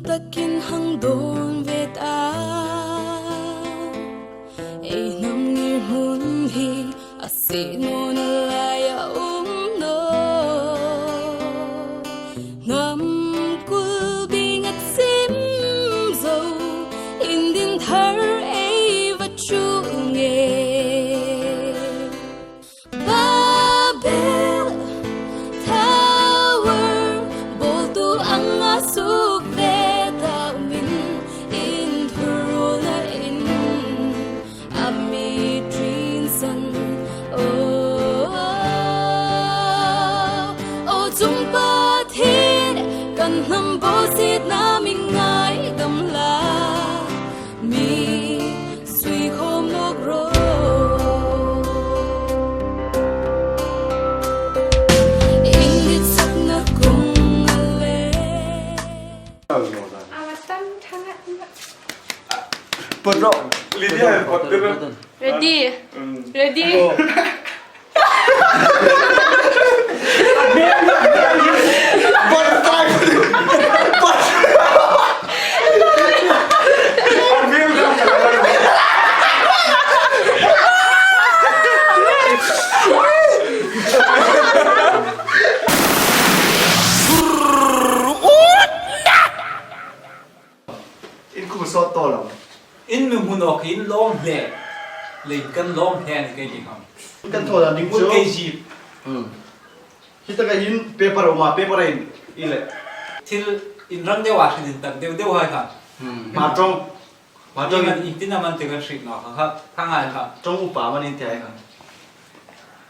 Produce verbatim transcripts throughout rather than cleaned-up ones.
Takin hang dawn ve ta, ei hnam ngirhmun hi a sie nawna laia um naw. Hnam kul ding a sim zo, indin thar ei va chu nge. Babel Tower bawltu anga suk ve ta, min inthuruolna in a mi ṭin san. Oh, oh, chung Pathien, kan hnam bawsietna mi ngaidam la. Mi sui khawm nawk ro. Inditsakna kung a le. Awa tam thanga. Put ro. Lydia, put ro. Ready? Mm. Ready? Oh. In khum sawt tawl lo. In mi hmu nawk hi in lawm hle. Leiin kan lawm hle a ni kei ti khawm. Kan thaw dan ding chu. Hmun kei zip. Hmm. Hi taka hin paper a um a, paper-a in i le. Thil inrang deu a hrilin tak deu deu hai kha. Hmm. Hma ṭawng. Hma ṭawng. Ieng an, ieng tin am an ti kan hriet naw kha kha. Kha ngai kha. Ṭawng upa am an ti hai kha.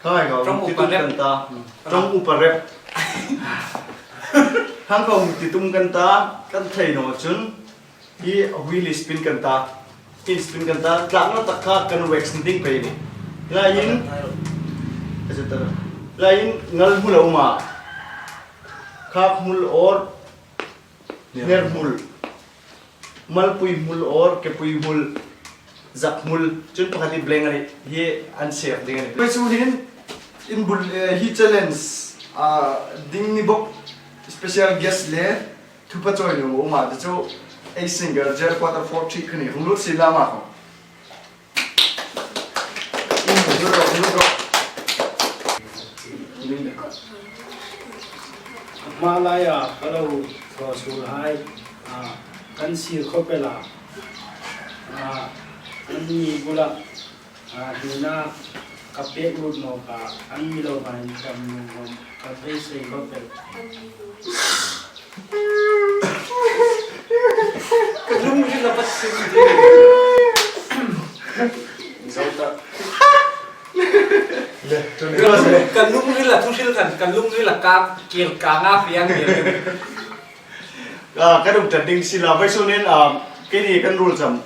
Khai kha, ṭawng upa rep kan ta. Hmm. Ṭawng upa rep. Hang kha hung ti tum kan ta, kan thei naw chun. Hi wheel spin kan ta. Spin kan ta. Tlakna tak kha kan wax ding pei ni. Laiin. Laiin ngal hmul a um a. Khak hmul or Hner hmul. Malpui hmul or kepui hmul. Zak hmul. Chun pakhat hi blank a nih. Hi an save ding a nih. Pei chu hin in bul, eh, hi challenge, ah, ding ni bawk special guest le thupha chawi nuom a um a, ti chu ei singer J L Quarter four three kha ni hung lut si la ma kho. Hma laia ka lo thaw suol hai, a, kan sir khawp el a, a, an ni bula, a, hnina ka pek lut nawk a, an mi lo hmang tam nuom khawm ka beisei khawp el. Ka lungrila pat sing. Zauta. Le, tu le. Ka lung, ka lungrila thu hril khan, ka lungrila ka kir ka nga fiang fiang. Ah, ka dum ta ding si la, vawisun hin, ah, keini kan rule cham.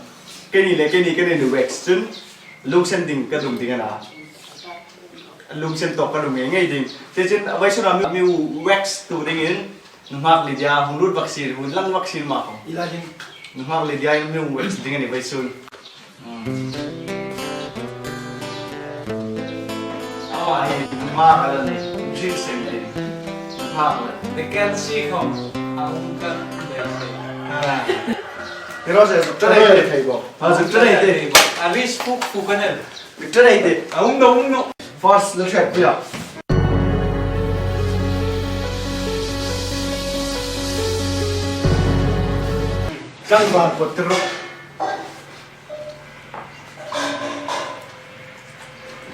Keini le, keini, keini nu wax chun. Lungsen ding ka dum ding a na. Lungsen tawk ka dum ngei ngei ding. Te chin, vawisun a mi, mi wax tu dingin, nunghak Lydia, hung lut vak sir, hung lang vak sir ma khom. Ila ding. Nunghak Lydia, mi hung wax ding a ni vawisun. Hmm. Aw, ai, nunghak a la ni, thil sem ding. Nunghak a la. They can see khom, a hung kan, they say. Ah. Hi ro se, zuk ṭan ei te. Thei bawk. Ha, zuk ṭan ei te. A risk puk puk a nih. Zuk ṭan ei te. A um naw, um naw. First, let's try, puya. Tlangval pawt tiruk.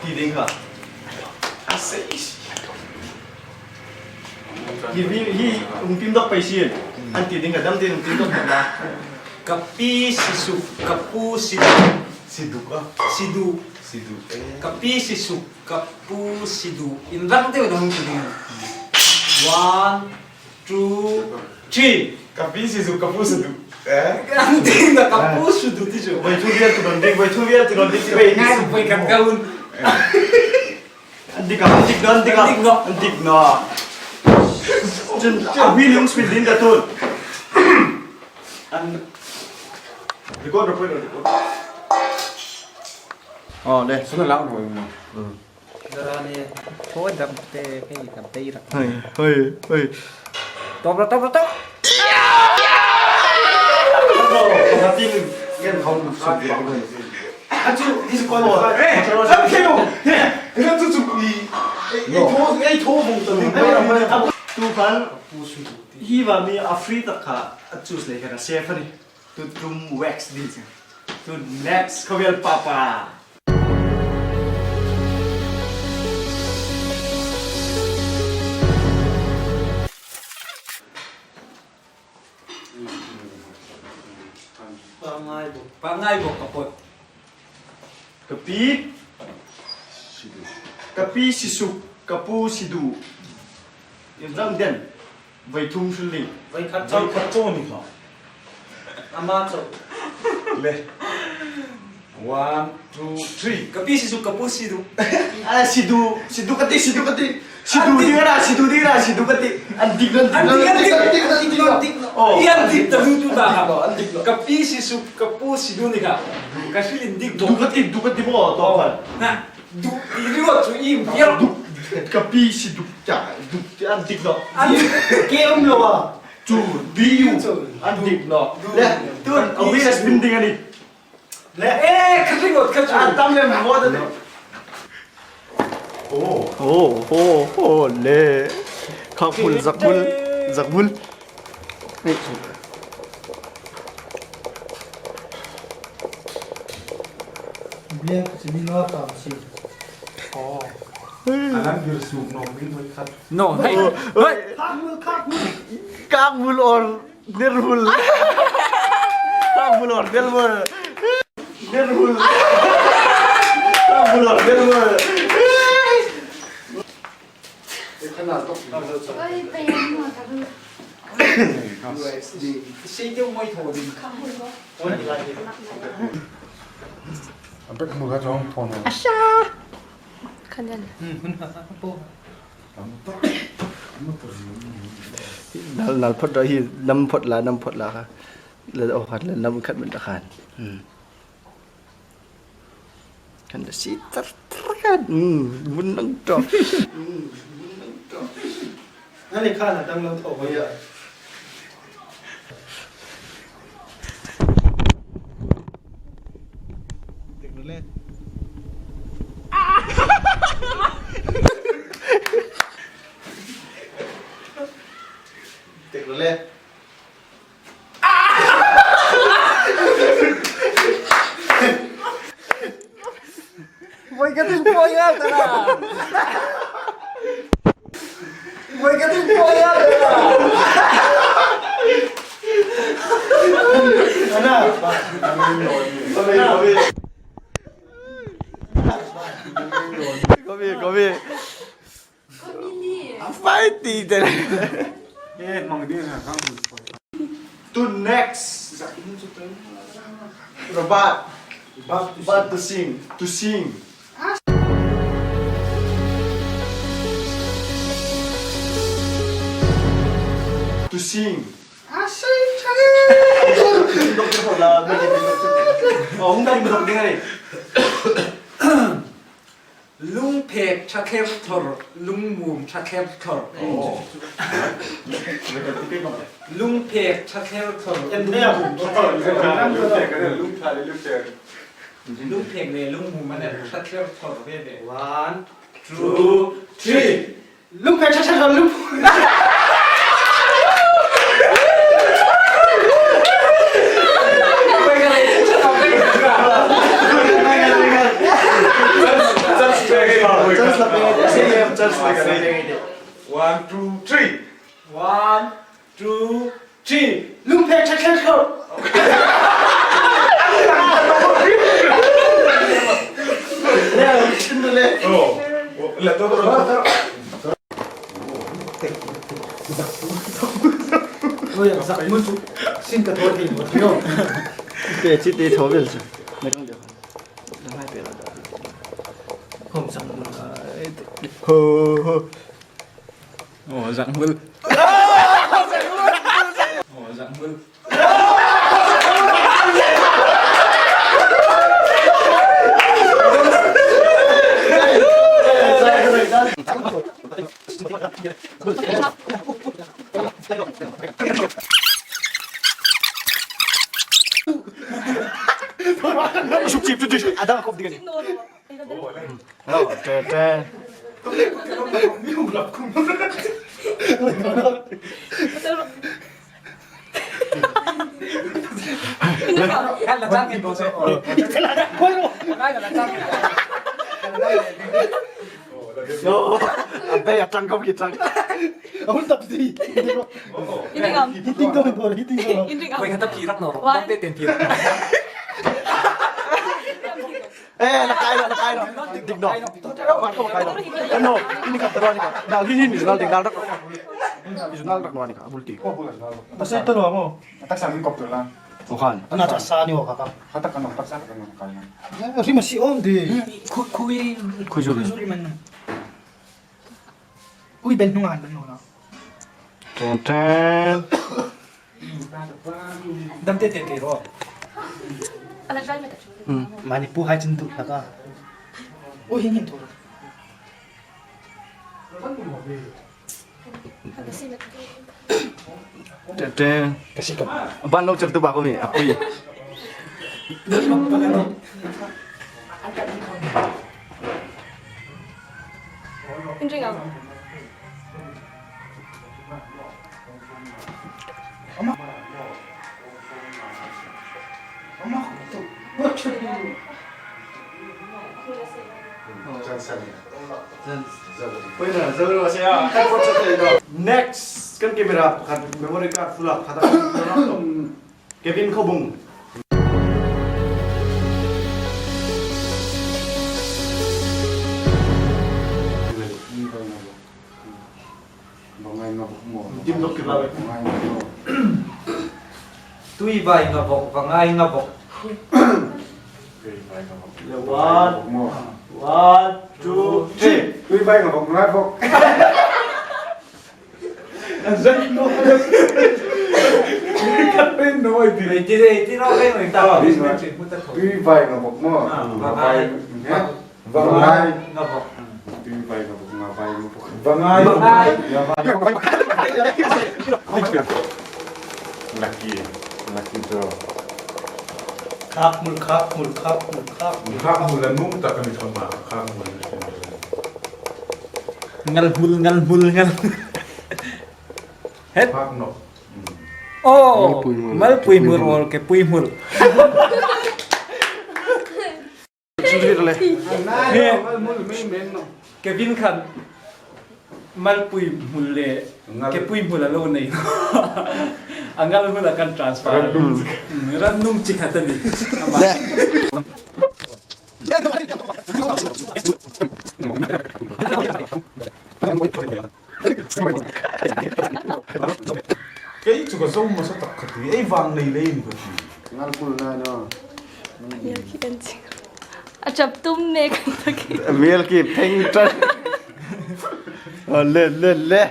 Ti ding kha. A sei. Hi, hi, hi, hung tim dawk pei sien. An ti ding kha dam tin hung tim dawk dam na. Ka pi si suk, ka pu si duk. Si duk a. Si duk. Si duk, eh. Ka pi si suk, ka pu si duk. Inrang deu na hung ti ding. One, two, three. Ka pi si suk, ka pu si duk. Eh? An ding na ka pu si duk ti chu. Voi thu vial ti don ding, voi thu vial ti don ding ti voi. Ngai, voi kan ka un. Eh. An dik a, an dik naw, an dik a. An dik naw. An dik naw. Chun, a hui lung spin din ka tun. An record, record, record. Oh, le. Suna lang no mo. Hmm. Dara ne. Ko dam te, ke dam te ra. Hoi, hoi, hoi. Top ra, top ra, top. Yeah! Achu, this is qualified. Hey, I'm telling you. Hey, hey, tho, hey, tho, tho. Tu khan, hi va mi a free tak kha, a choose le kha safe ni. Tu tum wax ding. Tu next, khawvel papa. Pangngai bawk. Pangngai bawk ka pawt. Ka pi. Ka pi Sisuk, ka pu Sidu. Inzam den. Voi thum hril ni. Voi khat chau. Voi khat chau ni kha. Ama chau. Le. One, two, three. Ka pi Sisuk, ka pu Sidu. Ah, Sidu, Sidu ka ti, Sidu ka ti. Sidu ding a na, Sidu ding a na, Sidu ka ti. An dik naw, an dik naw, an dik naw, an dik naw. Oh. An dik ta lu tu ta ha. An dik naw. Ka pi Sisuk, ka pu Sidu ni kha. Ka hril indik bawk. Du ka ti, du ka ti bawk, to khan. Na, du, i ri wa chu im, ya. Du, ka pi Sidu, cha, du, an dik naw. An dik, ke um lo wa. Chu, di u. An dik naw. Le, tu, a wi as bin ding a ni. Le. Eh, ka ring out, ka ring out. Ah, tam le, mo da. Oh. Oh, oh, oh, le. Khak bul, zak bul, zak bul. Ei. Black, sini lo tam si. Oh. Alan bir suk no, bin mai khat. No, hey. Oh, hey. Khak bul, khak bul. Khak bul or. Nervul. Nervul, nervul. Nervul. Nervul, nervul. Oi, payam mo tabu. Sei te moi tho din. Ampek mo ka chong phone. Asha. Khanyan. Nal, nal phawt ra hi, nam phawt la, nam phawt la kha. La, oh, khat la, nam khat min ta khan. Hmm. Khan la si tar tar khan. Hmm, mun nang to. Hmm, mun nang to. Ani khan a dang lo tho ya. Tek le. Tek le. Voi ka tin poi a ta na. Voi ka tin poi a ta na. Ana. Kobi, kobi. A fight ti te. Eh, mang dia na kang. To next. Robot. Robot to sing. To sing. To sing. Oh, hung dai mo ding ai. Lungphek ṭha thler thawr, lungmum ṭha thler thawr. Oh. Lungphek ṭha thler thawr. Lungmum ṭha thler thawr. Lungphek le lungmum a ni ṭha thler thawr ve ve. One, two, three. Lungphek ṭha thler thawr, lungmum. One, two, three. One, two, three. Lungphek ṭha thler thawr. Oh, la to. Oi, zak mun chu. Sin ka thawt hin mo thio. Pe chi te thaw vel chu. Na kang de. Na hai pe la da. Hom zak mun. Ho, ho. Oh, zak mun. Oh, zak mun. Hello, te, te. Yo, a bei a tang kawp ki tang. A hun tap si. Inring am. Hitting to, hitting to. Inring am. Koi kha ta phi rak naw. One. Te ten phi. Eh, la kai lo, la kai lo. Dik, dik no. Wa ko kai lo. No, ini ka taro ni ka. Dal hi ni dal dik dal rak. Is dal rak no ni ka, bul ti. Pasai to lo mo. Taksa min kop to la. O khan. Ana taksa ni o ka ka. Kha tak kan taksa kan kai na. Ya, ri ma si om de. Khu, khu ri. Khu juri. Khu juri man. Ui, ben hnung an ben hnung an. Ten, ten. Dam te te te ro. Hmm. Mani pu hai chin tu laka. Ui, hin hin tu. Ten, ten. Ban lo chak tu ba ko mi, a pui. Inring am. Next, kan camera pakhat, memory card full up pakhat. Kevin Khobung. Tim dok kebab. Tuivai nga vok, vangai nga vok. One, one, two, three. Tuivai nga vok, vangai vok. Tuivai nga vok mo. Ah, vangai. Vangai. Nga vok. Tuivai nga vok, nga vai nga vok. Vangai. Vangai. Lucky. Lucky draw. Khak mul, khak mul, khak mul, khak mul. Khak mul la nung ta ka mi thon ma. Khak mul. Ngal mul, ngal mul, ngal. Het. Khak no. Oh, malpui mul or kepui mul. Kevin khan malpui mul le kepui mul a lo nei. A ngal mul a kan transfer. Ran nung. Hmm, ran nung chi khat a ni. Ama. Kei chu ka zawng hmasa tak khat hi, ei vang nei leiin ka ti. Ngal kul na no. Mial ki en chi. A chap tum ne kan ta ki. Mial ki pheng tan. Oh, le, le, le.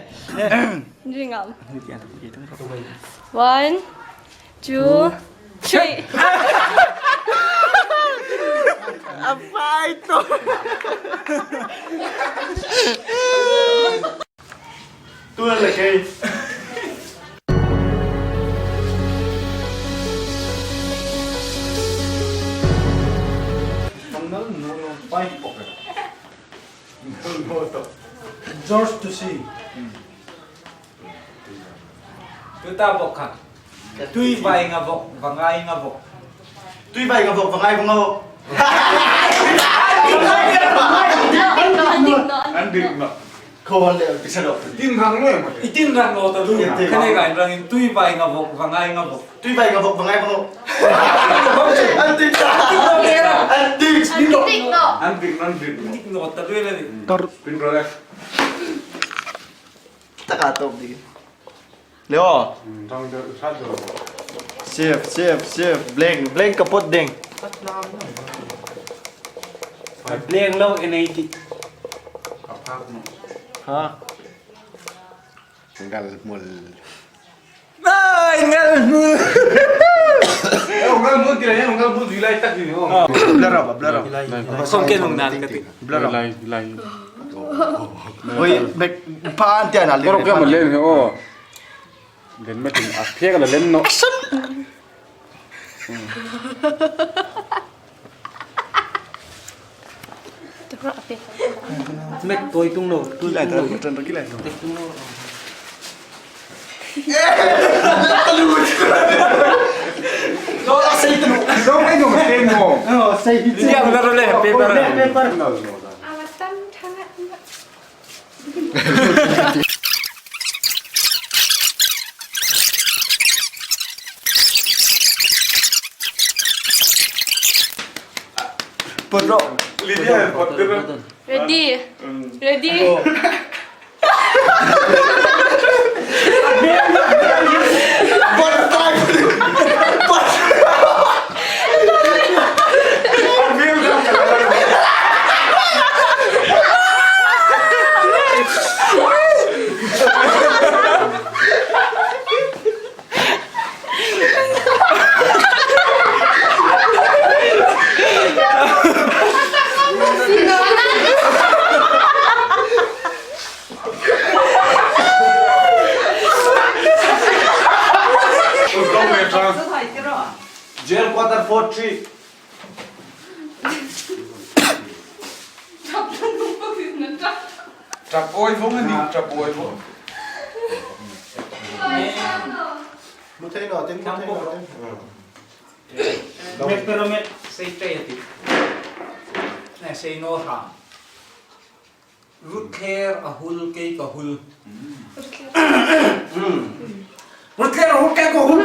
Ring am. One, two, three. A fight to. Tu la le kei. George to see. Tuta bok kha. Tuivai nga vok, vangai nga vok. Tuivai nga vok, vangai nga vok. An dik naw. Khawhal le pisa lo. Tin rang lo em. I tin rang lo ta lu. Tin rang. Kane ka in rang in tuivai nga vok, vangai nga vok. Tuivai nga vok, vangai nga vok. An dik ta. An dik. An dik naw. An dik naw, an dik naw. Dik naw ta lu le ni. Tor. Pin ro le. Taka top di. Leo. Save, save, save. Blank, blank ka pot ding. Blank lo N A T. Ha? Ngal mul. Ai, ngal mul. Eh, ngal mul kira, eh, ngal mul di lai tak ni, oh. Blur up, blur up. Song ke nung nan ka ti. Blur up. Lai, lai. Oi, bek pa an ti ana le. Koro ke mo le, oh. Den metin a phek la len no. Action. Mek toi tung no. Tu lai ta, tu tan ki lai no. Tek tung no. No, a sei tu. No, ai no, ken no. No, sei hi. Ia, na ro le, paper. Paper. Awa tam thanga. Pot ro. Lydia, pot ro. Ready. Ready. Jail quarter four three. Ṭap awi vong a nih, ṭap awi vong. Hmu thei naw, tin hmu thei naw, tin. Mek pera mek, sei thei a tih. Nai, sei naw hram. Ruthler a hul, kei ka hul. Ruthler a hul, kei ka hul.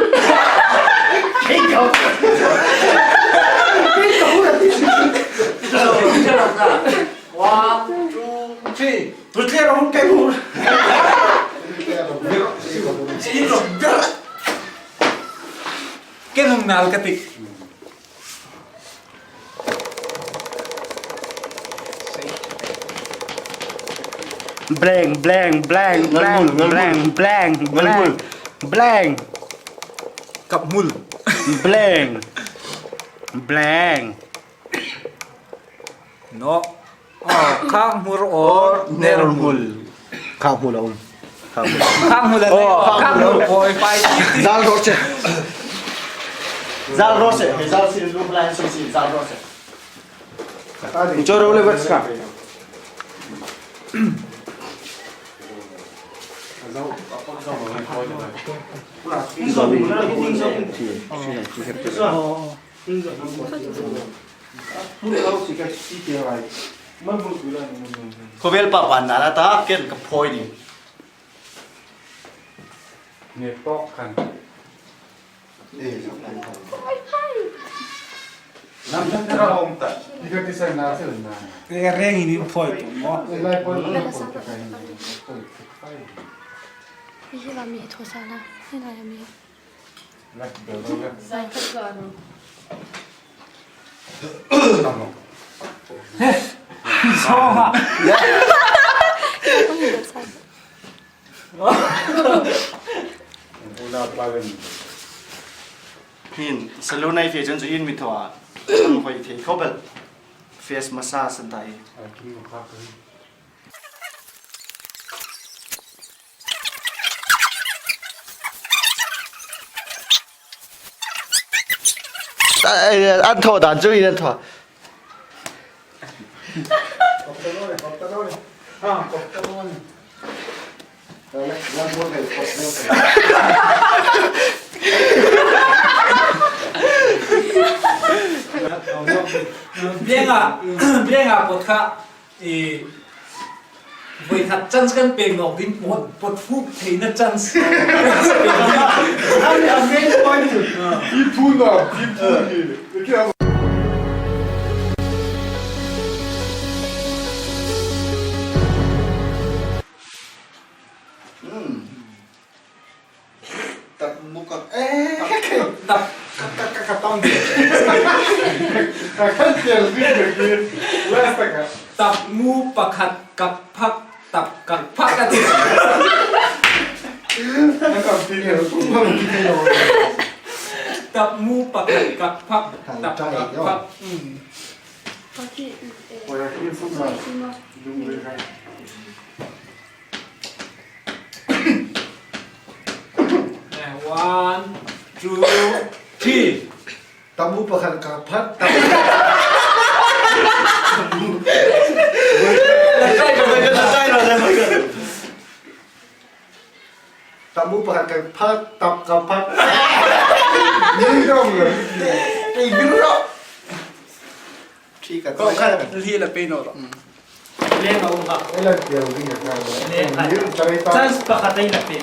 Kei ka hul. Kei ka hul. One, two, three. Ruthler a hul, kei ka hul. Kei hung nal ka tih. Blank, blank, blank, blank, blank, blank, blank, blank. Kap hmul. Blank. Blank. No. Oh, khang hmul or ner hmul. Khang hmul a um. Khang hmul. Khang hmul a um. Oh, khang hmul. Khang hmul. Oi, fai. Zal ro se. Zal ro se. He zal sin lu plan sin sin. Zal ro se. Choro le wet ska. Khawvel pa pan nana ta ken ka phoi ni. Ne tok kan. Nam ta ta om ta. Ni ka ti sa na se na. Reng ni phoi tu mo. Lai phoi tu mo. Hi la mi tho sa na. Hi la mi. Hin, salon ai fe chun chu in mi thaw a. An hoi thei khawp el. Face massage an ta hi. An thaw dan chu in an thaw. Blenga, blenga pot kha. E, voi khat chance kan pek nawk ding, pot, pot fuk theina chance. Ai, a main point chu. I phun na, i phun ni. Hmm. Tap mu ka, eh, tap, tap, tap, tap, tap, tap, tap. Ka kan tel ri ri. Last ka. Tap mu pakhat kap phak, tap kap phak ka ti. Ka kap ti ni, ku kap ti ni. Tap mu pakhat kap phak, tap kap phak. Hmm. Ora ki fu ma. Dung ri ha. Eh, one, two, three. Tap mu pakhat kap phak, tap. Tamu pakhat ka phak, tap ka phak. Ni dong lo. Ei, bir ro. Thik a. Ko ka li la pe no ro. Le no ha. Ei la pe ro ni ka. Le ha. Ni ro ta ta. Chance pakhat ei la pe.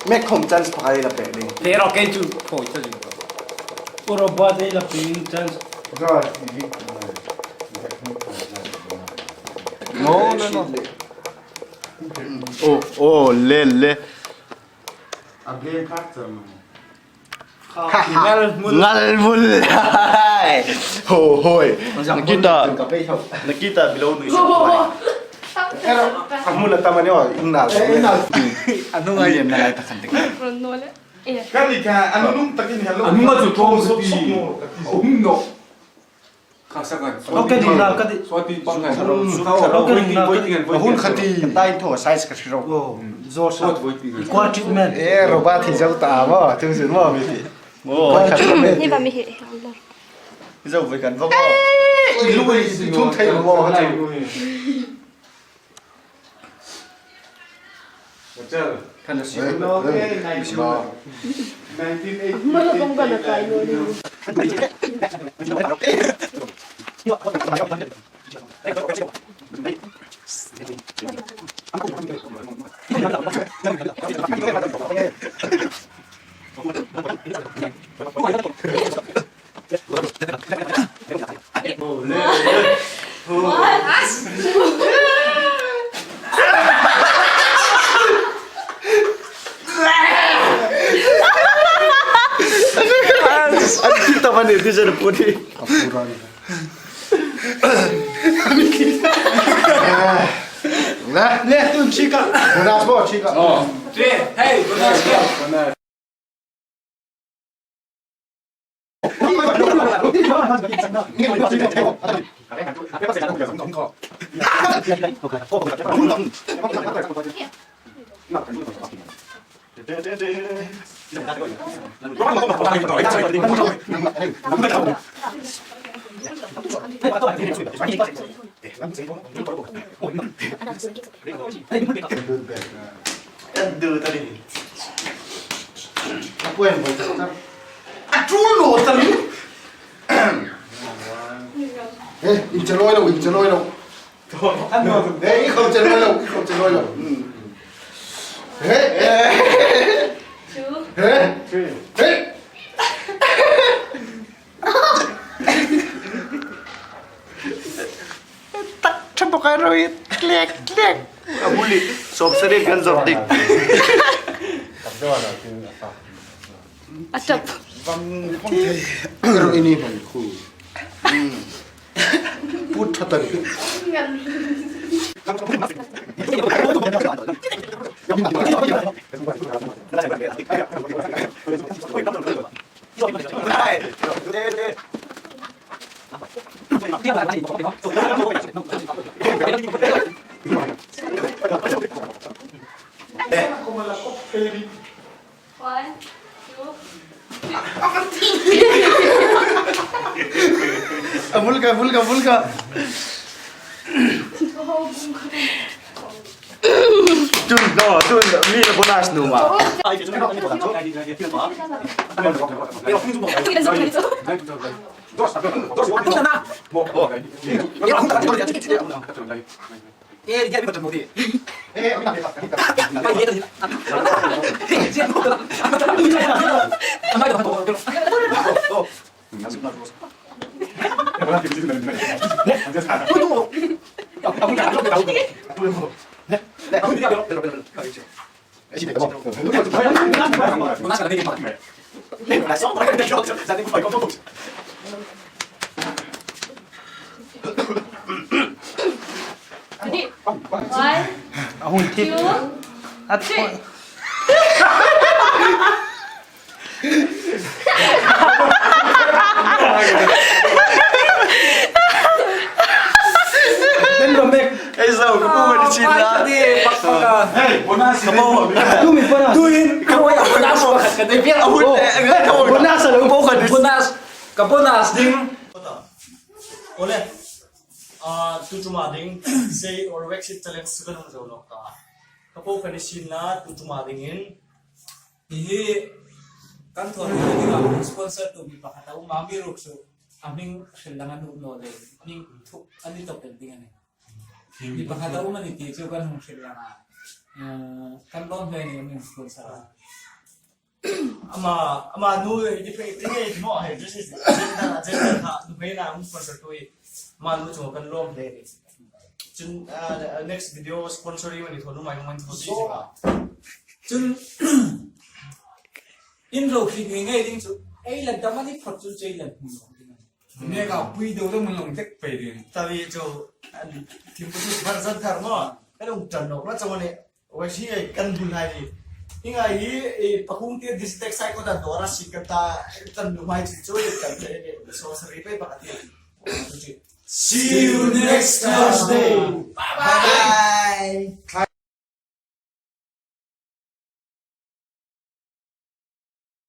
Mek khom chance pakhat ei la pe ni. Pe ro ke chu phoi ta. Uro ba ei la pe chance. Ga ni. No, no, no. Oh, oh, le, le. A game khat chang. Ngal mul. Ngal mul. Hai. Ho, hoi. Nakita. Nakita below nui sa. Ero, a hmun a tam a ni o, in nal. Eh, in nal. A hnung ai. Em na lai ta khan te. Ron no le. Eh. Ka ni ka, a hnung takin hello. A hnung a chu thong suk suk mo. Um no. Ka sa kan. Lo ka ding na, ka ding. Sawti bang kan. Lo ka ding na, ka ding. Hun khati. Ka tai tho size ka hre ro. Oh, zo sa. Sawt voi ti kan. Equal treatment. Eh, robot hi zo ta mo, tu zin mo mi ti. Mo. Equal treatment. Ni ba mi hi, hi, Allah. Hi zo voi kan vawk mo. Ei, lu ei, thun thei mo, ha thei. Hotel. Kan si. No, okay, nice. No. Nineteen eighty. Mala kong ka na kai no ni. An ti ta mani ti zan puni. Na, ne, tun chika. Bonus bo chika. Oh. Hey, bonus. Kan du ta ni. A puan bo ta. A tu lo ta ni. Eh, in che loi lo, in che loi lo. An no. Eh, i khom che loi lo, i khom che loi lo. Hmm. Eh, eh. Two. Eh? Three. Eh? Tak ṭha bawk a ro hi, tlek, tlek. A bul hi, sawp sari kan zawr dik. A ṭap. Vang, vang thei. Ro ini vang khu. Put ṭha ta ri. One, two, three. A bul ka, bul ka, bul ka. Tun, no, tun, mi la bonus nuom a. One, a hun tip. Two, a three. Den lo mek. Ei zo, ka pu ka ni chin la. Hey, bonus. Ka pu. Tu mi bonus. Tu in, ka pu bonus. Ka dei pia. Oh. Bonus lo. Bonus. Ka bonus ding. Ole. Ah, tu ṭuma ding, say or wax it challenge kan hung zo nawk ta. Ka po kan i sin la, tu ṭuma dingin. Hi hi, kan thaw ni ding a, sponsor tu mi pakhat a um a, mi ruk su. A hming hril lang a nuom naw le, hming thuk a ni tawp el ding a nih. Mi pakhat a um a ni ti chu kan hung hril lang a. Eh, kan lawm hle ni, a mi sponsor a. Ama, ama nu, eh, ti phei, ti phei, mo, eh, this is, gender, gender, ha, nu phei na, um, sponsor tu, eh, ama nu chu kan lawm hle ni. Chun, ah, next video sponsor i ni thaw, nu mai, nu mai, thaw, ti, so, ti, ah. Chun, in lo khi ngai ngai ding chu, ei la dam a ni phawt chu, chei la hmu lo ding. Mek a pui deu deu man long tek pei ding. Tawi chu, an, thim ku chu bar zan thar mo. Kan hung ṭan nawk la chang a ni. Wa hi ai kan bul hai ni. Ingai hi, eh, pakung ti district sai ko ta dora si ka ta, kan lu mai chu chu, kan te, eh, so sa ri pe pa ti. See you next Thursday. Bye bye. Bye.